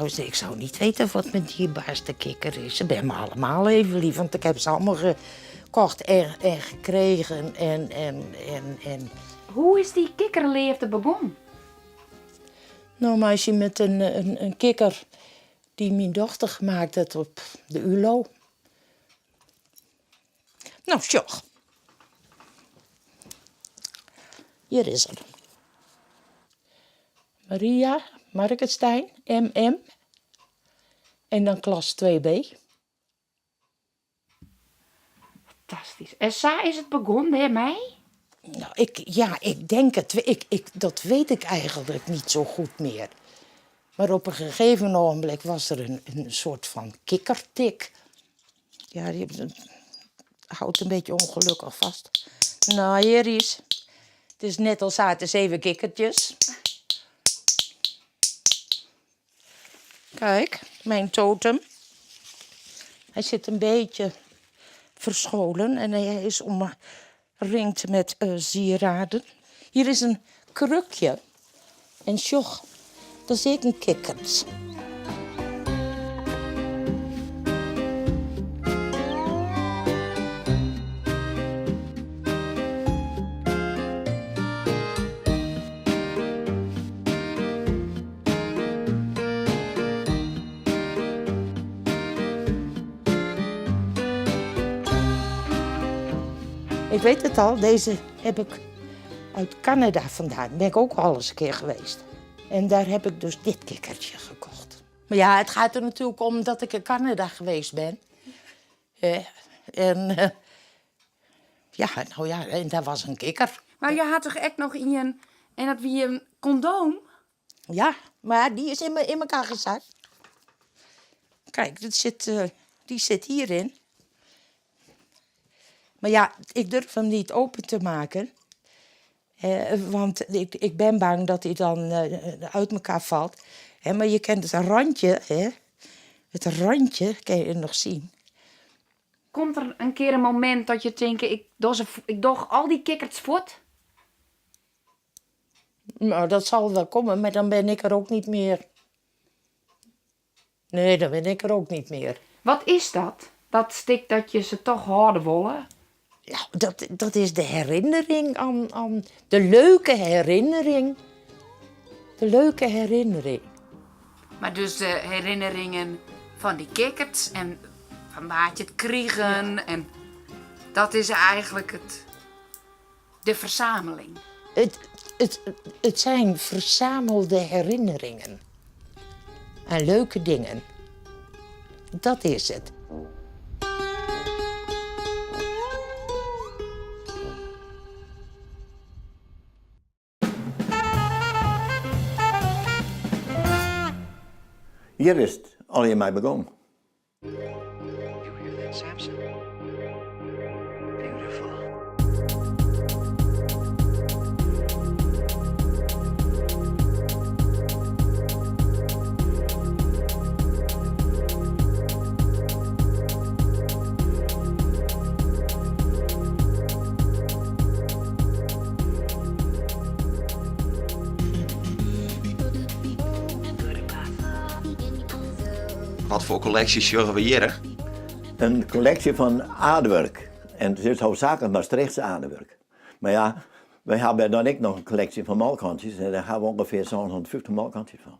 zou, ik zou niet weten wat mijn dierbaarste kikker is. Ze ben me allemaal even lief, want ik heb ze allemaal gekocht en, en gekregen. En, en, en, en. Hoe is dy kikkerleafde begûn? Nou, meisje met een, een, een kikker die mijn dochter gemaakt had op de ULO. Nou, sjoch. Hjir is er. Maria Markenstein, MM. En dan klas 2B. Fantastysk. En sa is it begûn dêrmei? Nou, ik, ja, ik denk het. Ik, ik, dat weet ik eigenlijk niet zo goed meer. Maar op een gegeven ogenblik was er een, een soort van kikkertik. Ja, die houdt een beetje ongelukkig vast. Nou, hier is. Het is net als zaten zeven kikkertjes. Kijk, mijn totem. Hij zit een beetje verscholen en hij is omringd met uh, sieraden. Hier is een krukje. En sjoch, dat is ek in kikkers. Ik weet het al, deze heb ik uit Canada vandaan. Daar ben ik ook al eens een keer geweest. En daar heb ik dus dit kikkertje gekocht. Maar ja, het gaat er natuurlijk om dat ik in Canada geweest ben. En eh, ja, nou ja, en daar was een kikker. Mar je hat toch ek noch ien en dat wie in kondoom? Ja, maar die is in, in elkaar gezakt. Kijk, dat zit, uh, die zit hierin. Maar ja, ik durf hem niet open te maken. Eh, want ik, ik ben bang dat hij dan eh, uit elkaar valt. Hè, maar je kent het randje, hè? Het randje kan je nog zien. Komt der in kear in momint dat je tinke, ik doch, ik doch al dy kikkerts fuort? Nou, dat zal wel komen, maar dan ben ik er ook niet meer. Nee, dan ben ik er ook niet meer. Wat is dat? Dat stik dat je se toch hâlde wolle? Ja, dat, dat is de herinnering aan, aan de leuke herinnering. De leuke herinnering. Mar dus de herinneringen fan dy kikkerts en fan wa't je it krigen en dat is eigenlik it, de fersameling. Het, het, het zijn verzamelde herinneringen aan leuke dingen. Dat is het. Hjir is it allegear mei begûn. Wat foar kolleksje sjogge we hjirre? In kolleksje fan aardiwurk. En it is hoofdzaaklik Maastrichtse aardiwurk. Mar ja, wy hawwe dan ek noch in kolleksje fan molkhantsjes en dêr hawwe we ûngefear 750 molkhantsjes fan.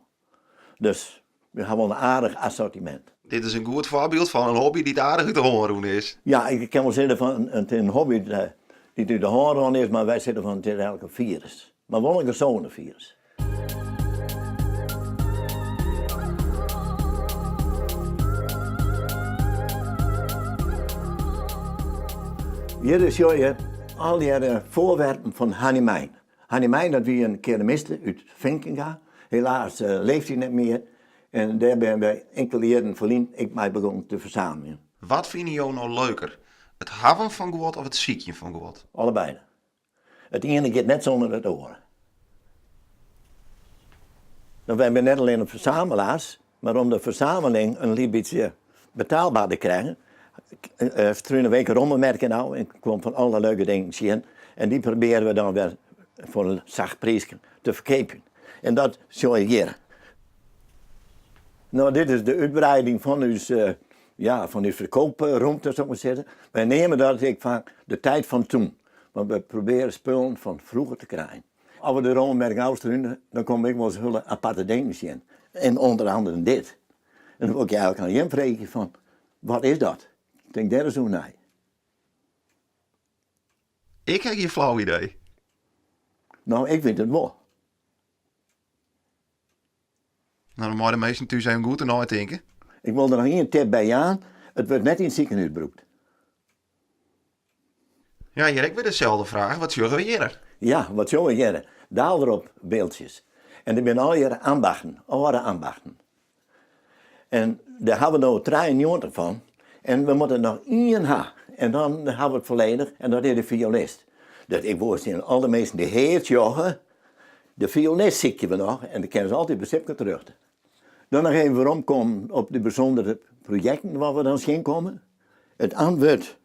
Dus wy hawwe wol in aardich assortimint. Dit is in goed foarbyld fan in hobby dy't aardich út de hân rûn is. Ja, ik kin wol sizze fan it is in hobby dy't út de hân rûn is, mar wy sizze fan it is eigenlik in firus. Mar wol in gezonde firus. Hjir sjogge je allegearre foarwerpen fan Hannie Mein. Hannie Mein dat wie in keramiste út Vinkenga. Helaas leeft hy net mear en dêr binne wy inkele jierren ferlyn ek mei begûn te fersameljen. Wat fine jo no leuker, it hawwen fan guod of it sykjen fan guod? Allebeide. It iene giet net sûnder it oare. No, wy binne net allinne fersamelaars, mar om de fersameling in lyts bytsje betaalber te krijen, strune wy ek rommelmerken ôf en komme fan alle leuke dingen tsjin en dy probearje we dan wer foar in sacht priiske te ferkeapjen. En dat sjogge je hjir. No, dit is de útwreiding fan ús, ja, fan ús ferkeapromte, soe ik mar sizze. Wy neame dat ek faak de tijd van toen. Want we probearje spullen fan froeger te krijen. As we de rommelmerk ôfstrune, dan komme ik wolris hiele aparte dingen sjen. En ûnder anderen dit. En dan wol ik je eigentlik oan jim freegje fan, wat is dat? Tink dêr ris oer nei. Ik ha gjin flau idee. No, ik wit it wol. No, dan meie de minsken thús even goed oer neitinke. Ik wol der noch ien tip by jaan, it wurdt net yn it sikehûs brûkt. Ja, hjir ek wer deselde fraach, wat sjogge we hjirre? Ja, wat sjogge we hjirre? Daalderop byldsjes. En dat binne allegearre ambachten, âlde ambachten. En dêr hawwe we no 93 fan. En we moatte noch ien ha. En dan hawwe we it folledich en dat is de fioelist. Dat ik wol tsjin alle minsken dy't it sjogge, de fioelist sykje we noch en dan kinne se altyd by Sipke terjochte. Dan noch even weromkommen op de bysûndere projekten wat we dan tsjinkomme. It antwurd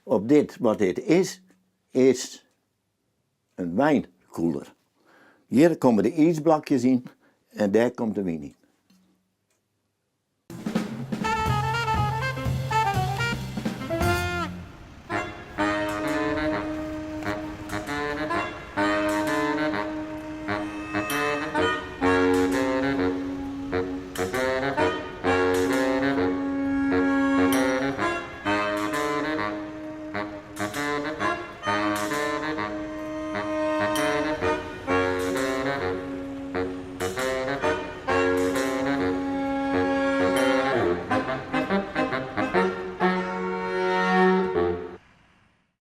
op dit, wat dit is, is in wynkoeler. Hjir komme de iisblokjes yn en dêr komt de wyn yn.